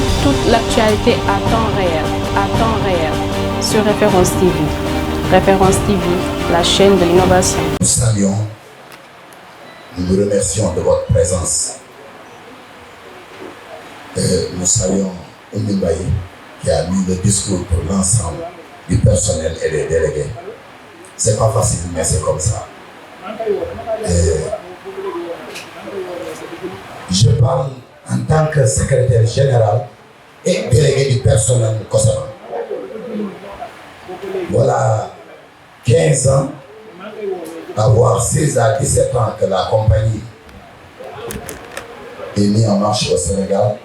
toute l'actualité à temps réel, sur Référence TV. Référence TV, la chaîne de l'innovation. Nous saluons, nous vous remercions de votre présence. Nous saluons Oumine Baye qui a lu le discours pour l'ensemble du personnel et des délégués. C'est pas facile, mais c'est comme ça. Je parle en tant que secrétaire général et délégué du personnel de Kosama. Voilà 15 ans, avoir 16 à 17 ans que la compagnie est mise en marche au Sénégal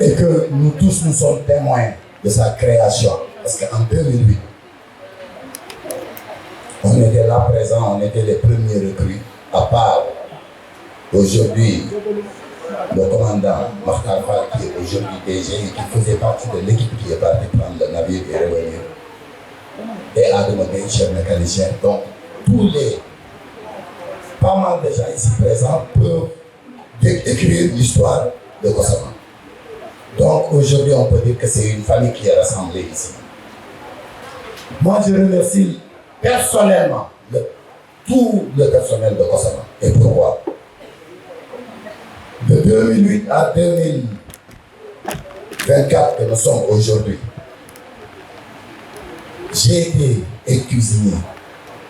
et que nous tous nous sommes témoins de sa création. Parce qu'en 2008, on était là présent, on était les premiers recrues, à part aujourd'hui le commandant Makhtar Fall qui est aujourd'hui DG et qui faisait partie de l'équipe qui est partie prendre le navire et revenir. Et Adama Gueye, chef mécanicien. Donc, pas mal de gens ici présents peuvent décrire l'histoire de Kosama. Donc, aujourd'hui, on peut dire que c'est une famille qui est rassemblée ici. Moi, je remercie personnellement tout le personnel de Kosama. Et pourquoi? De 2008 à 2024 que nous sommes aujourd'hui, j'ai été cuisinier,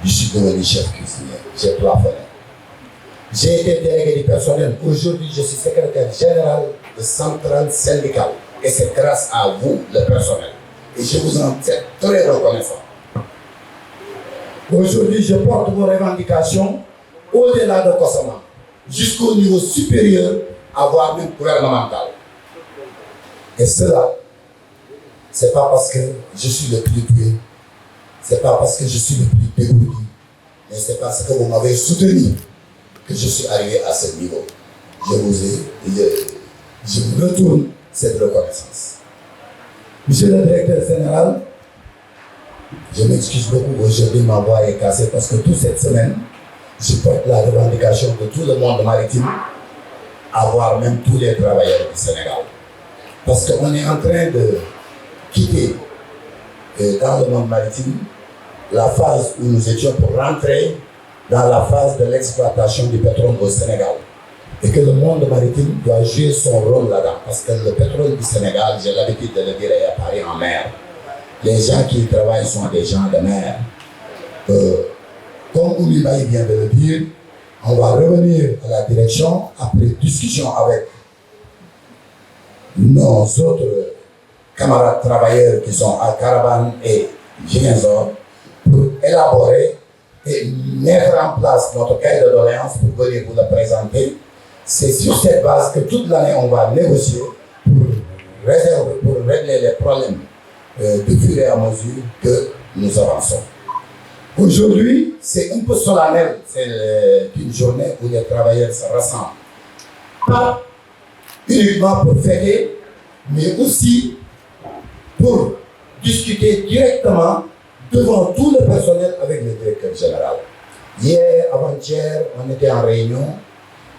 je suis devenu chef cuisinier, j'ai plafonné. J'ai été délégué du personnel, aujourd'hui je suis secrétaire général de centrale syndicale et c'est grâce à vous, le personnel. Et je vous en suis très reconnaissant. Aujourd'hui je porte vos revendications au-delà de Kosama, jusqu'au niveau supérieur, voire même gouvernemental. Et cela, c'est pas parce que je suis le plus doué, c'est pas parce que je suis le plus dégourdi, mais c'est parce que vous m'avez soutenu que je suis arrivé à ce niveau. Je vous retourne cette reconnaissance. Monsieur le directeur général, je m'excuse beaucoup, aujourd'hui ma voix est cassée parce que toute cette semaine, je porte la revendication de tout le monde maritime, voire même tous les travailleurs du Sénégal. Parce qu'on est en train de quitter dans le monde maritime la phase où nous étions pour rentrer dans la phase de l'exploitation du pétrole au Sénégal. Et que le monde maritime doit jouer son rôle là-dedans. Parce que le pétrole du Sénégal, j'ai l'habitude de le dire, est apparu en mer. Les gens qui y travaillent sont des gens de mer. Comme Oumine Baye vient de le dire, on va revenir à la direction après discussion avec nos autres camarades travailleurs qui sont à Caravane et Ziguinchor pour élaborer et mettre en place notre cahier de doléances pour venir vous le présenter. C'est sur cette base que toute l'année on va négocier pour régler les problèmes de fur et à mesure que nous avançons. Aujourd'hui, c'est un peu solennel, c'est une journée où les travailleurs se rassemblent. Pas uniquement pour fêter, mais aussi pour discuter directement devant tout le personnel avec le directeur général. Hier, avant-hier, on était en réunion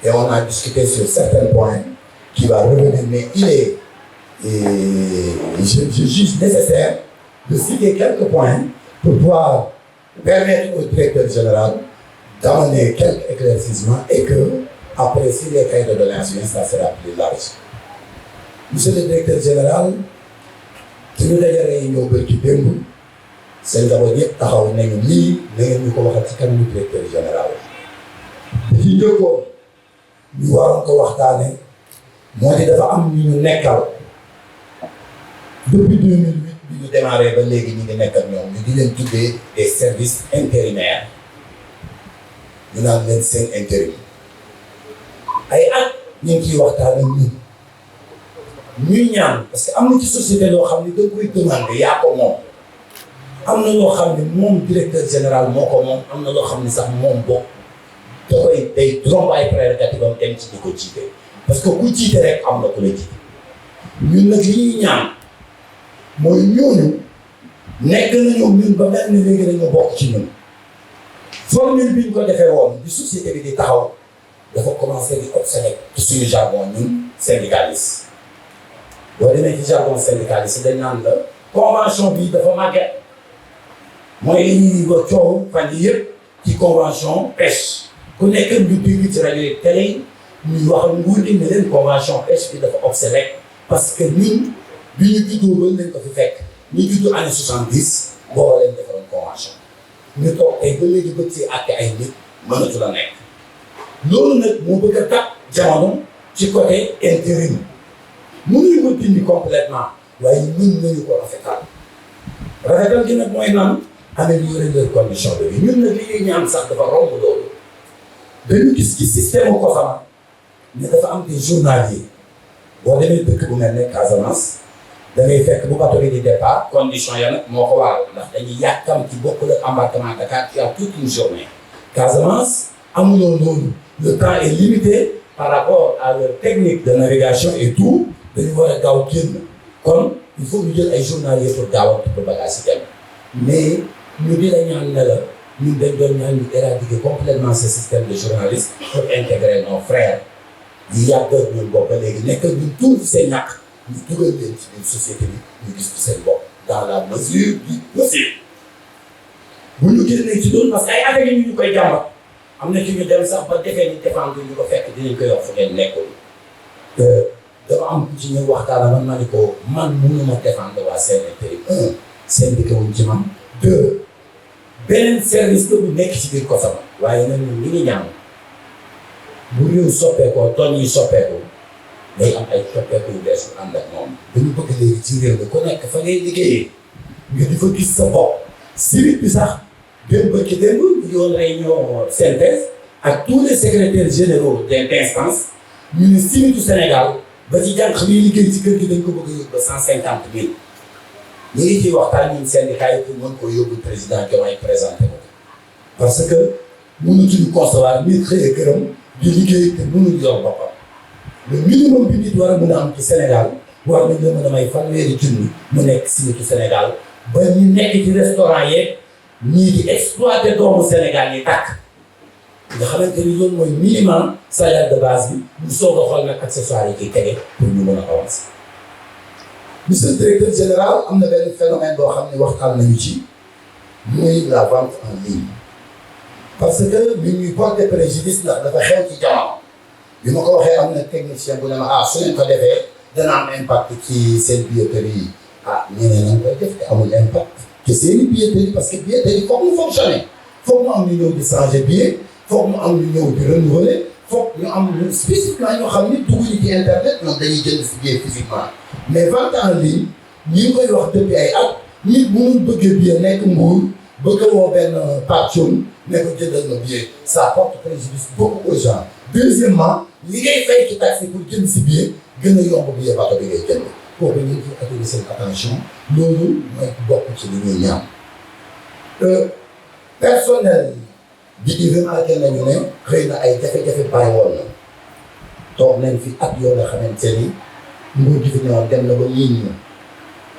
et on a discuté sur certains points qui va revenir, mais je juge nécessaire de citer quelques points pour pouvoir permettre au directeur général d'amener quelques éclaircissements et que, après, si les cahiers de doléances, ça sera plus large. Monsieur le directeur général, si nous avons réunion qui démb, c'est d'abord dire taxaw nañu lii na ngeen ñu ko waxal ci kanamu directeur général. Li njëkkoon ñu waroon ko waxtaane moo di dafa am ñu ñu nekkal depuis 2008 bi ñu démarré ba léegi ñu ngi nekk ak ñoom ñu di leen tuddee des services intérimaires ñu naan leen seen intérim ay at ñu ngi ciy waxtaan ak ñun ñuy ñaan parce que am na ci société loo xam ne da koy demandé yaa ko moom am na loo xam ne moom directeur général moo ko moom am na loo xam ne sax moom bokk da koy day romb ay prérogative am dem ci di ko jiite parce que ku jiite rek am na ku la jiite ñun nag li ñuy ñaan mooy ñooñu nekk nañoo ñun ba mel ni léegi dañoo bokk ci ñun formule bi ñu ko defee woon di société bi di taxaw dafa commencé di obsolète ci suñu jargon ñun syndicaliste boo demee ci jargon syndicaliste dañ naan la convention bi dafa màgget mooy li ñuy ba coow fan yii yëpp ci convention pêche ku nekk ñu dégg ci rajo yi télé yi ñuy wax nguur gi ne leen convention pêche bi dafa obsolète parce que ñun bi ñu juddoo ba lañ ko fi fekk ñu juddu année 70 booba leen defaroon convention ñu toog tey ba léegi bëgg ci àtte ay nit mënatu la nekk loolu nag moo bëgg a tàpp jamono ci côté intérim mënuñu ko dindi complètement waaye mën nañu ko rafetal gi nag mooy naan améliorer leurs conditions de vie ñun nag li ñuy ñaan sax dafa romb loolu dañu gis ci système u COSAMA ne dafa am des journaliers boo demee dëkk bu mel ne Casamance da ngay fekk bu bateau bi di départ condition ya nag moo ko waral ndax dañuy yàkkam ci bokkul ak embarquement Dakar ci toute une journée Casamance amuloo loolu le temps est limité par rapport à leur technique de navigation et tout dañu war a gaaw génn kon il faut ñu jël ay journaliers pour gaaw a pour bagage yi dem mais ñu di la ñaan ne la ñun dañ doon ñaan ñu éradiquer complètement ce système de journalistes pour intégrer nos frères yi yàgg ak ñun bopp ba léegi nekk ñun tuuti seen ñàkk ñu dugal leen ci biir société bi ñu gis ci seen bopp dans la mesure du possible bu ñu génnee ci loolu parce que ay affaires yi ñu koy jàmbat am na ci ñu dem sax ba defee ni défendre ñu ko fekk dinañ koy wax fu ngeen nekkul dafa am ci ñu waxtaan man ma ne ko man mënuma défendre waa CNTR syndicat wuñ ci man deux beneen service la bu nekk ci biir COSAMA waaye nag ñun li ngi ñaan bu réew soppeekoo tool yi soppeeku day am ay soppeeku yu bees yu ànd ak moom dañu bëgg léegi ci réew mi ku nekk fa ngay liggéeyee nga di fa gis sa bopp civil bi sax démb ci démb ñu ngi woon réunion synthèse ak tous les secrétaires généraux d'instance ñu ne civil du Sénégal ba ci jànq bi liggéey ci kër gi dañ ko bëgg a yóbbu ba 150 000 ñu ngi ciy waxtaan ñun syndicat yi pour mën koo yóbbu président Diomaye présenté ko parce que mënatuñu concevoir nit xëy këram di liggéey te mënuñ yor boppam le minimum bi nit war a mën a am ci Sénégal war nañ la mën a may fanweeri junni mu nekk si nitu Sénégal ba ñu nekk ci restaurant yeeg ñii di exploité doomu Sénégal yi tàkk nga xamante ni loolu mooy minimum salaire de base bi ñu soog a xool nag accessoires yi ciy tege pour ñu mën a avancer. Monsieur le directeur général am na benn phénomène boo xam ne waxtaan nañu ci muy la vente en ligne parce que li ñuy porter préjudice ndax dafa xew ci jamono bi ma ko waxee am na technicien bu ne ma su ngeen ko defee dana am impact ci seen billetterie yi ñeneen nañ koy def te amul impact ci seen i billetterie parce que billetterie foog mu fonctionner foog mu am ñu ñëw di changer billet foog mu am ñu ñëw di renouveler foog ñu am lu spécifiquement ñoo xam ni dugguñu ci internet ñoom dañuy jënd si billet physiquement mais vente en ligne ñi ngi koy wax depuis ay at nit mënul bëggee billet nekk Mbour bëgg a woo benn patron ne ko jëndal na billet ça porte préjudice beaucoup aux gens. Deuxièmement li ngay fay ci taxi pour jënd si billet gën a yomb billet bato bi ngay jënd kooku ñu ngi ciy attirer seen attention loolu mooy bokk ci li ñuy ñaan personnel bi di remarqué nañu ne xëy na ay jafe-jafe bàyyi woon na toog nañ fi at yoo nga xamante ni nguur gi fi ñëwoon dem na ba miin ñu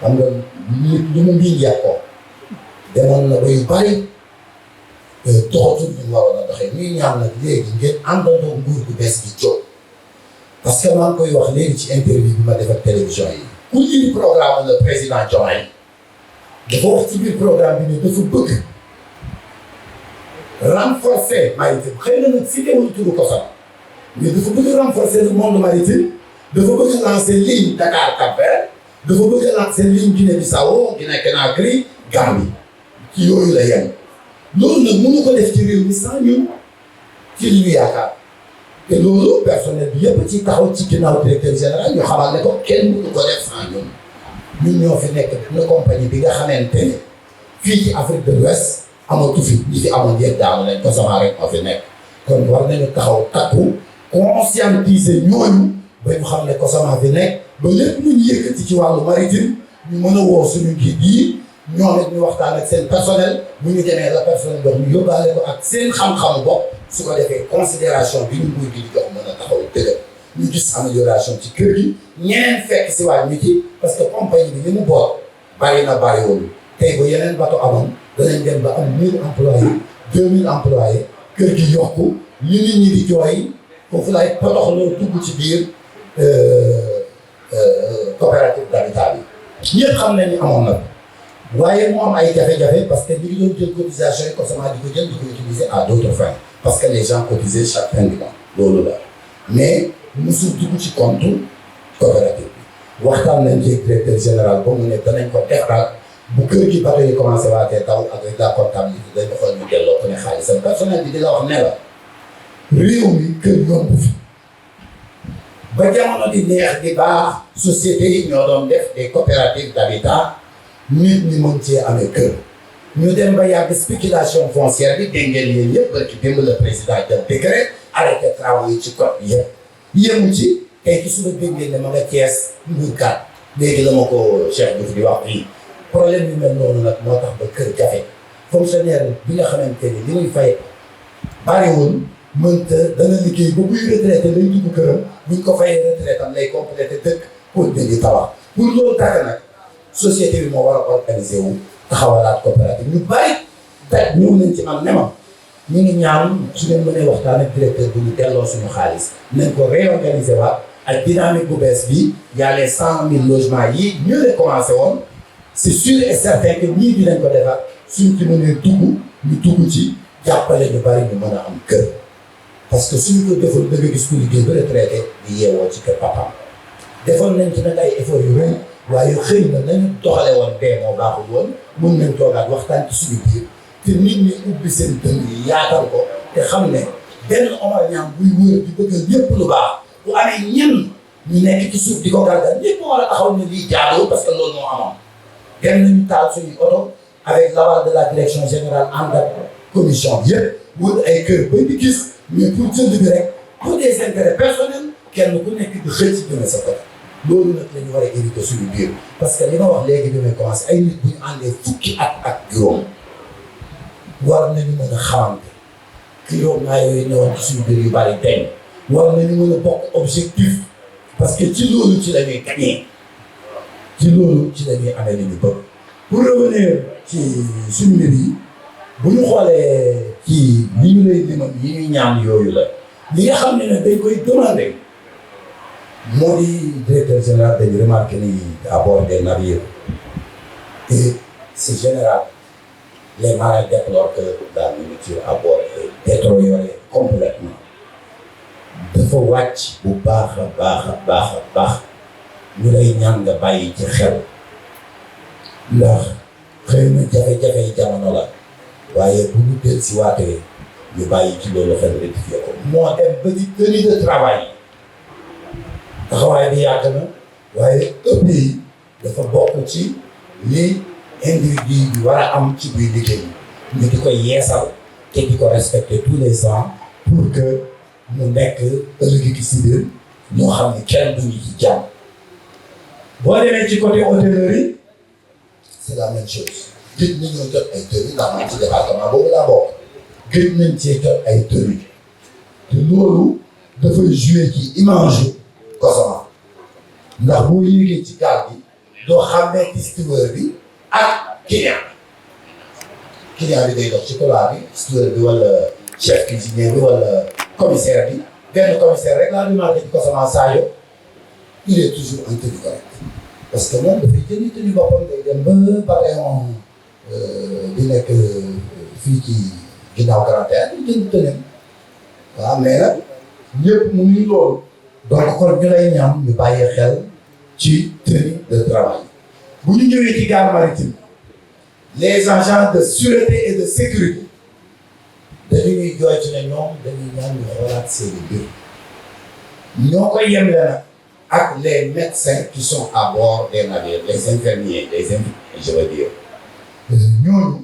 xam nga nit lu mu miin yàqoo demoon na ba yu bari doxatul ñu waroon a doxee ñuy ñaan nag léegi ngeen àndandoo nguur gu bees gi jóg parce que maa ngi koy wax léegi ci interview bi ma def ak télévision yi ku lire programme le président Diomaye dafa wax ci biir programme bi ne dafa bëgg renforcer maritime xëy na nag cité wuñ turu COSAMA mais dafa bëgg renforcer le monde maritime dafa bëgg lancer ligne Dakar Cap-Vert dafa bëgg lancer ligne Guinée-Bissau Guinée-Conakry Gambie ci yooyu la yem loolu nag mënu ko def ci réew mi sans ñun ci li ñu yaakaar te loolu personnel bi yëpp ci taxaw ci ginnaaw directeur général ñu xamal ne ko kenn mënu ko def sans ñun ñun ñoo fi nekk benn compagnie bi nga xamante ne fii ci Afrique de l'Ouest amatu fi ñi fi amoon yëpp daanu nañ COSAMA rek moo fi nekk kon war nañu taxaw takku conscientiser ñooñu ba ñu xam ne COSAMA fi nekk ba lépp lu ñu yëkkati ci wàllu maritime ñu mën a woo suñu njiit yi ñoom it ñu waxtaan ak seen personnel bu ñu demee la personnel dox ñu yóbbaale ko ak seen xam-xamu bopp su ko defee considération bi ñu nguur gi di jox mën a taxaw dëgg ñu gis amélioration ci kër gi ñeneen fekk si waat ñu ci parce que compagnie bi li mu boot bari na bariwul tey bu yeneen bateau amoon danañ dem ba am 1000 employés 2000 employés kër gi yokku li nit ñi di jooy foofu laay potoxloo dugg ci biir coopérative ñëpp xam nañ ni amoon na waaye mu am ay jafe-jafe parce que ñu ngi doon jël cotisation yi COSAMA di ko jël di ko utiliser à d'autres fins parce que les gens cotisaient chaque fin du mois loolu la mais mosul dugg ci compte coopérative bi waxtaan nañ ci directeur général ba mu ne danañ ko defaraat bu kër gi bateau yi commencé waatee taw avec la comptabilité dañ ko xool ñu delloo ko ne xaalisam personnel bi di la wax ne la réew mi kër yomb fi ba jamono di neex di baax société yi ñoo doon def des coopératives d'habitat nit ñi mën cee amee kër ñu dem ba yàgg spéculation foncière bi dégg ngeen yéen yëpp ci démb le président jël décret arrêté travaux yi ci code bi yëpp yëmu ci tey ci suba dégg ngeen ne ma nga Thiès Mbourkat léegi la ma ko Cheikh Diouf di wax fii problème yu mel noonu nag moo tax ba kër jafe fonctionnaire bi nga xamante ni li muy fay bariwul mënta dana liggéey ba buy retraité lay dugg këram buñ ko fayee retraité am lay complété dëkk pour di tabax pour loolu tax nag société bi moo war a organiser wu taxawalaat coopérative ñu bari daj ñëw nañ ci man ne ma ñu ngi ñaan su ngeen mënee waxtaan ak directeur bu ñu delloo suñu xaalis nañ ko réorganiser waat ak dynamique bu bees bi y a les 100 000 logements yi ñu leen commencé woon c'est sûr et certain que ñii dinañ ko defar suñ ci mënee dugg ñu dugg ci jàppale ñu bari ñu mën a am kër parce que suñu ko defoon da nga gis ku liggéey ba retraité di yeewoo ci kër papaam defoon nañ ci nag ay effort yu rëy waaye xëy na nañu doxale woon bee moo baaxul woon mun nañ toogaat waxtaan ci suñu biir te nit ñi ubbi seen dënn yi yaatal ko te xam ne benn Omar Niang buy wër di bëgg ñëpp lu baax bu amee ñenn ñu nekk ci suuf di ko gàlgal ñëpp war a taxaw ne lii jaadoo parce que loolu moo amoon dem nañu taal suñuy oto avec l'aval de la direction générale ànd ak commission bi yëpp wër ay kër ba di gis mais pour jënd bi rek pour des intérêts personnels kenn ku nekk di xëy ci jëme sa côté loolu nag la ñu war a éviter suñu biir parce que li ma wax léegi bi may commencé ay nit bu ñu àndee fukki at ak juróom war nañu mën a xamante juróom naa yooyu ñëwoon ci suñu biir yu bari deñ war nañu mën a bokk objectif parce que ci loolu ci la ñuy gagné ci loolu ci la ñuy amee li ñu bëgg pour revenir ci suñu mbir yi bu ñu xoolee ci li ñu lay limal yi ñuy ñaan yooyu la li nga xam ne nag dañ koy demander moo di directeur général dañu remarqué ni à bord des navires et c'est général les marins déplorent que la nourriture à bord est détériorée complètement dafa wàcc bu baax a baax a baax a baax ñu lay ñaan nga bàyyi ci xel ndax xëy na jafe-jafe jamono la waaye bu ñu del si waatee ñu bàyyi ci loolu xel rectifié ko moo dem ba di tenue de travail taxawaay bi yàgg na waaye ëpp yi dafa bokk ci li individu bi war a am ci biir liggéey ñu di ko yeesal te di ko respecter tous les ans pour que mu nekk ëllëg gi si biir ñoo xam ne kenn duñu ci jàmm boo demee ci côté hôtellerie c'est la même chose gëj nañoo jot ay tenue ndax man ci département boobu laa bokk gëj nañ cee jot ay tenue te loolu dafay jouer ci image COSAMA ndax boo yéegee ci gaal gi doo xàmmee ci steward bi ak client bi day dox ci couloir bi steward bi wala chef cuisinier bi wala commissaire bi benn commissaire rek laa remarqué ci COSAMA Sadio il est toujours en tenue correcte parce que moom dafay jënd tenue boppam day dem ba Paléon di nekk fii ci ginnaaw Grand Théâtre di jënd tenue waaw mais nag ñëpp mu ngi loolu donc kon ñu lay ñaan ñu bàyyi xel ci tenue de travail bu ñu ñëwee ci gare maritime les agents de sûreté et de sécurité dañu ñuy jooytu ne ñoom dañuy ñaan ñu xoolaat seeni mbir ñoo koy yemle nag ak les médecins qui sont à bord des navires les infirmiers je veux dire ñooñu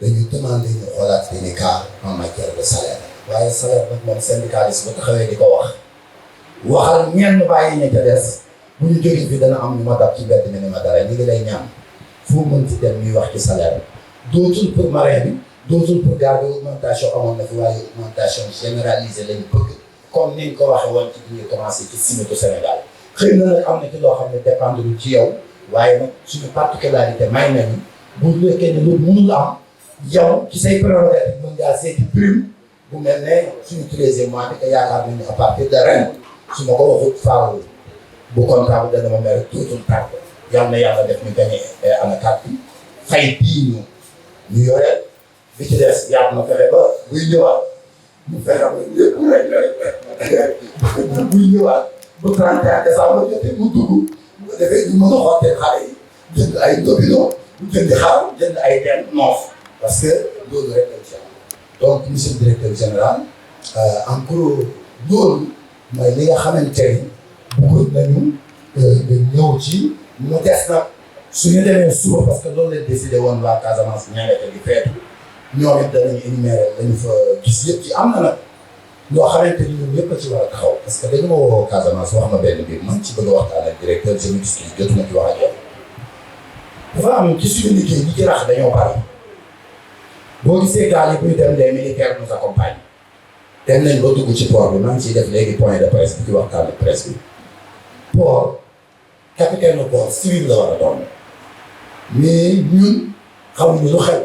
dañuy demander ñu xoolaat seeni cas en matière de salaire waaye salaire nag moom syndicaliste bu taxawee di ko waxal ñenn bàyyi ña ca des bu ñu jógee fii dana am ñu ma dab ci mbedd mi ni ma dara ñu ngi lay ñaan foo mën ci dem ñuy wax ci salaire dootul pour marin bi dootul pour garde augmentation amoon na fi waaye augmentation généralisée lañu bëgg comme niñ ko waxee woon ci bi ñuy commencé ci SMIC Sénégal xëy na nag am na ci loo xam ne dépendre lu ci yow waaye nag suñu particularité may nañu bu nekkee ne loolu mënul am yow ci say prérogative mën ngaa seeti prime bu mel ne suñu 13e mois bi que yaakaar nañu à partir de ren su ma ko waxut faaw bu comptable dana ma mel tuutul tànk yal na yàlla def ñu gagné anakat bi fay bii ñu yoreel bi ci des yàlla na fexe ba buy ñëwaat mu fexe ba lépp rek buy ñëwaat ba 31 décembre jotee mu dugg bu defee ñu mën a xottee xale yi jënd ay ndobino jënd xar jënd ay teen noof parce que loolu rek lañ ci am donc monsieur le directeur général en gros loolu mooy li nga xamante ni bëggoon nañu nga ñëw ci mu des nag suñu demee suba parce que loolu lañ décidé woon waa Casamance ñaareel di feetu ñoom it danañu énumérer lañu fa gis yëpp ci am na nag loo xamante ni ñun ñëpp a ci war a taxaw parce que dañu ma woo Casamance wax ma benn mbir man ci bëgg a waxtaan ak directeur je m'excuse jotuma ci wax ak yow dafa am ci suñu liggéey ñi ci rax dañoo bari boo gisee gaal yi buy dem les militaires nous accompagnent dem nañ ba dugg ci port bi maa ngi ciy def léegi point de presse bi ci waxtaan ak presse bi port capitaine de port civil la war a doon mais ñun xamuñu lu xew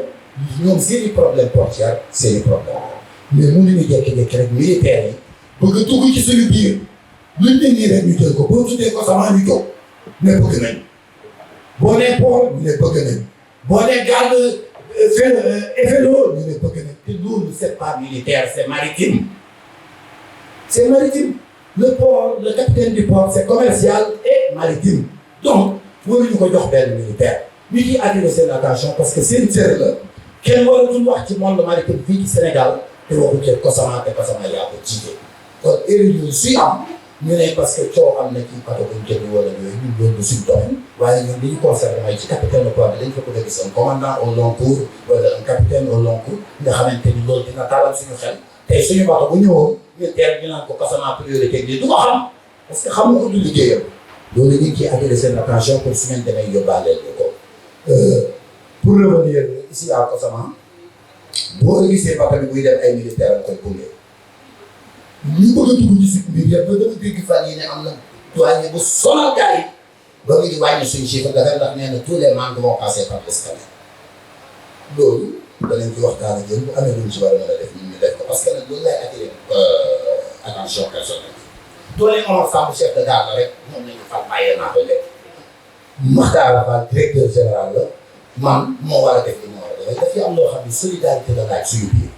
ñoom seeni problème portière seeni problème mais mënuñu jékki-jékki rek militaires yi bëgg a dugg ci suñu biir luñ ne nii rek ñu jël ko boo tuddee ko sama ñu jóg ne bëgg nañ boo nee port ñu ne bëgg nañ boo nee garde FLO ñu ne bëgg nañ te loolu c'est pas militaire c'est maritime c'est maritime le port le capitaine du port c'est commercial et maritime donc waruñu ko jox benn militaire ñu ciy attirer seen attention parce que seen cër la kenn waratul wax ci monde maritime fii ci Sénégal te waxu ci Kosama te Kosama yaa ko jiite kon erreur yooyu suy am ñu ne parce que coow am na ci bateau bu ñu jënd wala yooyu ñun loolu suñu domaine waaye ñun li ñu concerné mooy ci capitaine de port bi dañ fa bëgg a gis un commandant au long cours wala un capitaine au long cours nga xamante ni loolu dina taalal suñu xel tey suñu bateau bu ñëwoon ñu teel ñu naan ko Kosama priorité bi du ko xam parce que xam nga ko du liggéeyam loolu ñu ngi ciy attiré seen attention pour su ngeen demee yóbbaaleel ñu ko pour revenir ici à Kosama boo gisee bateau bi buy dem ay militaires koy gunge ñu bëgg a dugg ci suñu biir yëpp ba dama dégg fan yi ne am na douanier bu sonal gars yi ba ngi di wàññi suñu chiffre d'affaires ndax nee na tous les membres vont passer par l'escalier loolu danañ ci waxtaan ak yéen bu amee luñ ci war a mën a def ñu def ko parce que nag loolu lay attiré attention personnelle doole Omar Samb chef de gare la rek moom nañu fal bàyyee naa ko léegi Makhtar Fall directeur général la man moo war a def li moo war a def dafay am loo xam ne solidarité la laaj suñu biir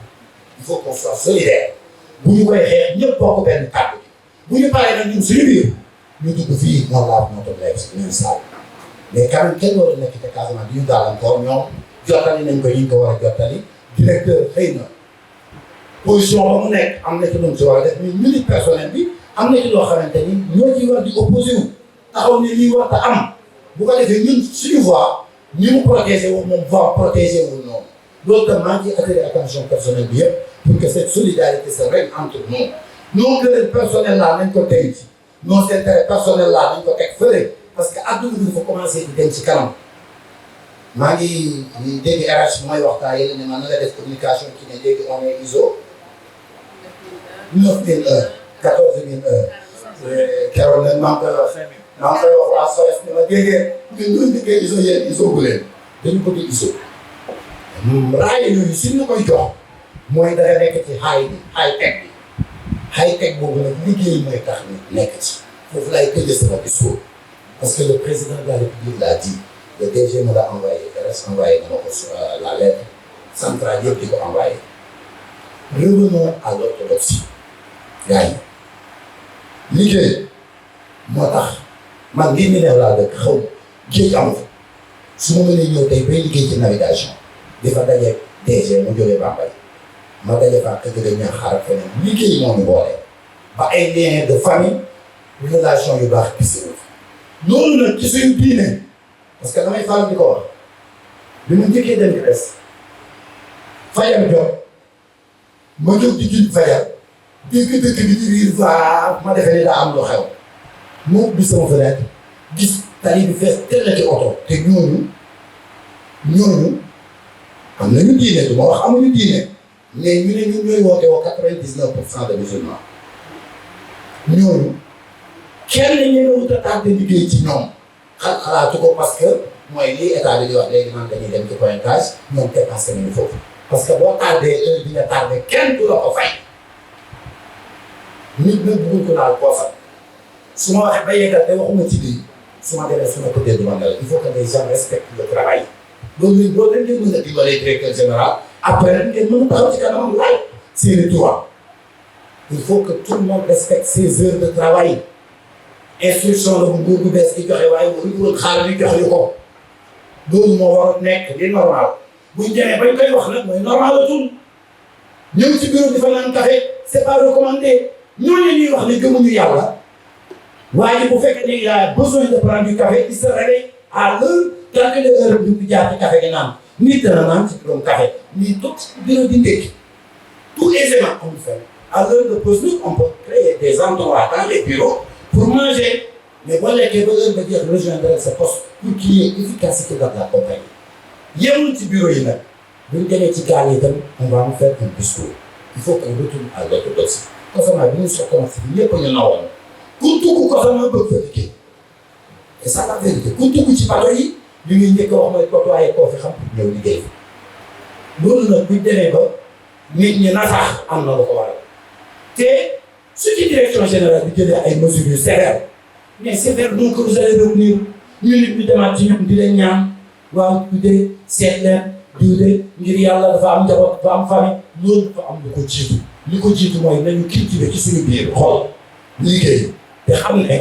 il faut qu'on soit solidaire bu ñu koy xeex ñëpp bokk benn kàddu bu ñu paree nag ñun suñu biir ñu dugg fii noonu laa moo toog léegi si ñun saal mais quand même kenn war a nekk te Casamance di ñu gàllankoor ñoom jottali nañ ko ñu ko war a jottali directeur xëy na position ba mu nekk am na ci lu mu si war a def mais minute personnel bi am na ci loo xamante ni ñoo ciy war di opposé wu taxaw ni lii war ta am bu ko defee ñun suñu voix ni mu protégé wu moom voix protégé wul noonu loolu tam maa ngi ciy attiré attention personnelle bi yëpp pour que cette solidarité se règne entre nous non que personnel là nañ ko teg ci non intérêt personnel là nañ ko teg fële parce que adduna bi dafa commencé di dem ci kanam maa ngi dégg RH mooy waxtaan yéen ne ma na nga def communication ki ne léegi on est ISO 9000 heures 14000 heures keroog nag maa ngi koy wax waa SOS ne ma déggee ñun ñoo njëkkee ISO yéen ISO bu leen dañu ko di ISO raay yooyu suñ la koy jox mooy danga nekk ci high tech boobu nag liggéey mooy tax ñu nekk ci foofu laay tëjee sama discours parce que le président de la République l'a dit le DG me l'a envoyé RS envoyé na ma ko la lettre centrale yëpp di ko envoyé revenons à l'orthodoxie gars yi liggéey moo tax man lii ñu ne laa dëkk xaw géej amu fa su ma mënee ñëw tey bay liggéey ci navigation di fa dajeeg DG mu jógee Bambey ma daje fa ak jóge Niakhar ak feneen liggéey moo ñu boole ba ay liens de famille relation yu baax gis loolu nag ci suñu diine parce que damay faral di ko wax bi mu njëkkee dem di des fajar jot ma jóg di julli fajar dégg dëkk bi di riir va ma defee ni daa am lu xew mu ubbi sama fenêtre gis tali bi fees teel ci oto te ñooñu am nañu diine du ma wax amuñu diine mais ñu ne ñun ñooy woote woo 99% de musulmans ñooñu kenn ñëwut a tardé liggéey ci ñoom xalaatu ko parce que mooy lii état bi di wax léegi naan dañuy dem ci pointage ñoom dépassé nañu foofu parce que boo tardé heure bi nga tardé kenn du la ko fay nit nag bëggul ko laal poosam su ma waxee ba yeggal te waxuma ci lii su ma demee su ma ko dee duma mel il faut que les gens respectent le travail loolu lañ leen mën a dimbalee directeur général après ngeen mën a taxaw ci kanamam laaj seeni droit il faut que tout le monde respecte ses heures de travail instruction la bu nguur bu bees di joxe waaye waruñu woon xaaral ñu jox ñu ko loolu moo war a nekk li normal buñ demee bañ koy wax nag mooy normal la tout ñëw ci bureau di fa naan café c'est pas recommandé ñooñu ñuy wax ne gëmuñu yàlla waaye bu fekkee ne il a besoin de prendre du café il se réveille à l'heure calculé heure bi ñu jaar ci café gi naan nit dana naan ci bureau café nii tout bureau di ndékki tout aisément on le fait à l'heure de pause on peut créer des endroits dans les bureaux pour manger mais boo lekkee ba heure ba jeex rejoindre sa poste pour qu'il y ait efficacité dans la compagnie yemul ci bureau yi nag bu ñu demee ci gaal yi tam on va en faire un discours il faut qu'on retourne à l'orthodoxie Cosama bi ñu soog commencé ñëpp ñu nawoon ku tugg Cosama bëgg fa liggéey et ça la vérité ku tugg ci bateau yi li ñuy njëkk a wax mooy côtoyer koo fi xam ñëw liggéey loolu nag buñ demee ba nit ñi na sax am na lu ko waral te su ci direction générale bi jëlee ay mesures yu sévères mais sévères donc vous allez revenir ñu nit ñu demaat ci ñoom di leen ñaan waaw tuddee seet leen diwle ngir yàlla dafa am njaboot dafa am famille loolu dafa am lu ko jiitu li ko jiitu mooy nañu cultiver ci suñu biir xool liggéey te xam ne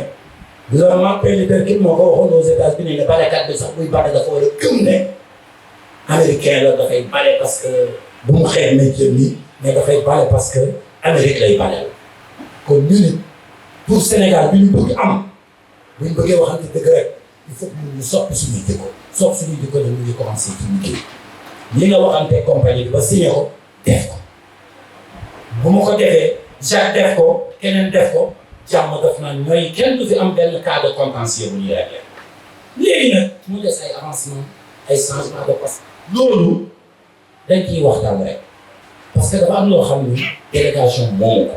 le Martin Luther King moo ko waxoon aux États-Unis ne balekat bi sax buy bale dafa war a gëm ne américain la dafay bale parce que bu mu xeex métier nii mais dafay bale parce que Amérique lay baleel kon ñu nit pour Sénégal bi ñu bëgg am bu ñu bëggee waxante dëgg rek il faut que ñu soppi suñuy jikko soppi suñuy jikko dañu ngi commencé ci liggéey li nga waxante compagnie bi ba signé ko def ko bu ma ko defee Jacques def ko keneen def ko jàmm def na ñooy kenn du fi am benn cas de contentieux bu ñuy réglé léegi nag mu des ay avancement ay changement de poste loolu dañ ciy waxtaan rek parce que dafa am loo xam ni délégation moomu ko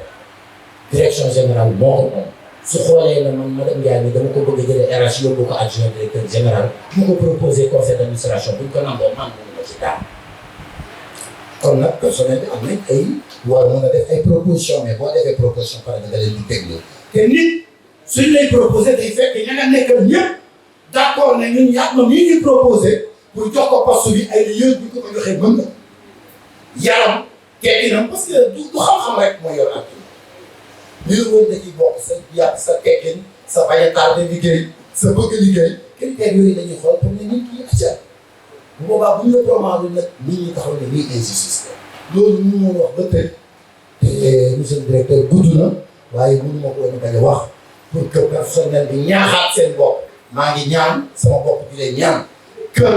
direction générale moo ko moom su xoolee na man madame Ndiaye ni dama ko bëgg a jëlee RH yóbbu ko adjoint directeur général mu ko proposé conseil d' administration bu ñu ko nangoo man mënu ma ci daal kon nag personnel bi am nañ ay war mën a def ay proposition mais boo defee proposition pare nga leen di déglu te nit suñ lay proposé day fekk ña nga nekkal ñëpp d' accord ne ñun yàgg na ñuy ñuy proposé pour jox ko poste bi ay yéen bu ñu ko joxee mën na yaram tekkinam parce que du xam-xam rek mooy yor ak li la woon da ciy bokk sa yàq sa tekkin sa bañ a tardé liggéey sa bëgg liggéey critères yooyu dañuy xool pour ne nit ki acca bu boobaa bu ñu la promettre nag nit ñi taxaw ne lii injustice la loolu ñu mën wax ba tey te monsieur le directeur gudd na waaye mënu ma ko woon bañ a wax pour que personnel bi ñaaxaat seen bopp maa ngi ñaan sama bopp di leen ñaan que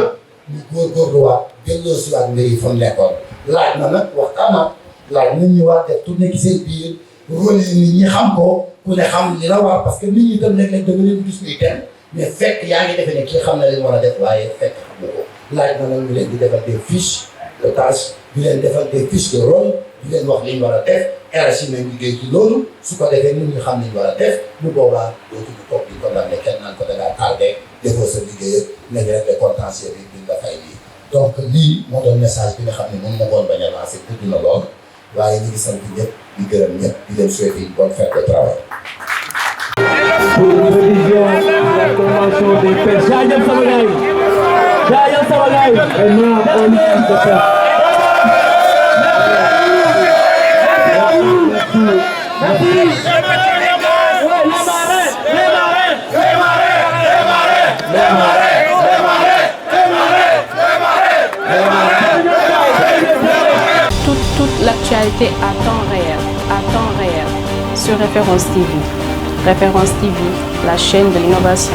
ñu góorgóorluwaat delloo si waat mbir yi fa mu nekkoon laaj na nag waxtaan laaj nañ ñu waat def tourné ci seen biir rôle yi nit ñi xam ko ku ne xam li la war parce que nit ñi tam léeg-léeg da nga leen gis muy kenn mais fekk yaa ngi defee ne kii xam na leen war a def waaye fekk xam na ko laaj na nag ñu leen di defal des fiches de tâche di leen defal des fiches de rôle di leen wax li ñu war a def RH nañ liggéey ci loolu su ko defee nit ñi xam ni ñu war a def bu boobaa dootuñu toog di condamné kenn naan ko da ngaa tardé defoo sa liggéey ak nañ rek les contentieux bi duñ la fay lii donc lii moo doon message bi nga xam ne mën na woon bañ a lancé gudd na lool waaye ñu ngi sant ñëpp di gërëm ñëpp di leen souhaiter une bonne fête de travail. Pour révision de la convention des pêches. Jaajëf sama gars yi. Jaajëf sama gars yi. Et nous, on y est de faire. Toute l'actualité à temps réel sur Référence TV. Référence TV, la chaîne de l'innovation.